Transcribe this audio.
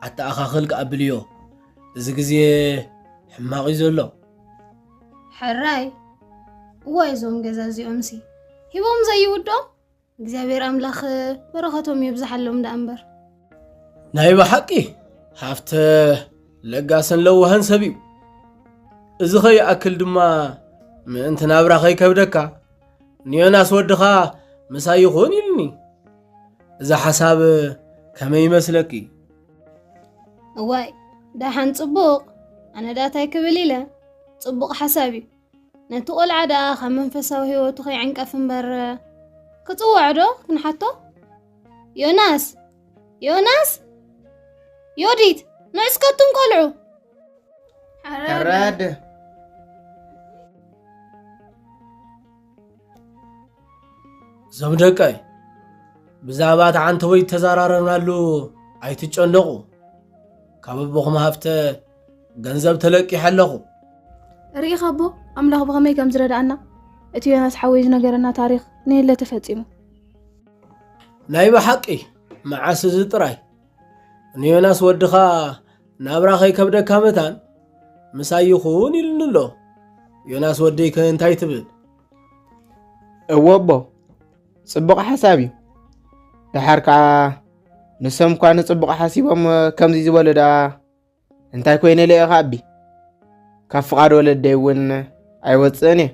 ኣተኣኻኽል ክኣብልዮ። እዚ ግዜ ሕማቕ እዩ ዘሎ። ሕራይ እዋይ፣ እዞም ገዛ እዚኦምሲ ሂቦም ዘይውድኦም እግዚኣብሔር ኣምላኽ በረኸቶም የብዝሓሎም ደኣ እምበር። ናይ ብሓቂ ሃፍተ ለጋስን ለዋህን ሰብ እዩ። እዚ ኸይኣክል ድማ ምእንቲ ናብራ ኸይከብደካ ንዮናስ ወድኻ ምሳይ ይኹን ኢሉኒ። እዛ ሓሳብ ከመይ ይመስለኪ? እዋይ ደሓን ጽቡቕ። ኣነ ደኣ እንታይ ክብል ኢለ? ጽቡቕ ሓሳብ እዩ። ነቲ ቆልዓ ደኣ ካብ መንፈሳዊ ህይወቱ ከይዕንቀፍ እምበር ክጽውዖ ዶ ክንሓቶ? ዮናስ፣ ዮናስ፣ ዮዲት፣ ንዑ እስከ ኣቱም ቆልዑ። ሕራድ እዞም ደቀይ ብዛዕባ እቲ ዓንተወይ ተዘራረብናሉ ኣይትጨነቑ። ካብ ኣቦኹም ሃፍተ ገንዘብ ተለቂሐ ኣለኹ። ርኢኻ ኣቦ፣ ኣምላኽ ብኸመይ ከም ዝረድኣና። እቲ ዮናስ ሓወይ ዝነገረና ታሪኽ ንየለ ተፈጺሙ። ናይ ብሓቂ መዓስ እዚ ጥራይ ንዮናስ ወድኻ ናብራ ከይከብደካ መታን ምሳይ ይኹን ኢሉኒ ኣሎ። ዮናስ ወደይ ከ እንታይ ትብል? እወ ኣቦ፣ ጽቡቕ ሓሳብ እዩ። ደሓር ከኣ ንሶም እኳ ንጽቡቕ ሓሲቦም ከምዚ ዝበሉ ደኣ እንታይ ኮይነ ኢለ ኢኻ ኣቢ? ካብ ፍቓድ ወለደይ እውን ኣይወጽእን እየ።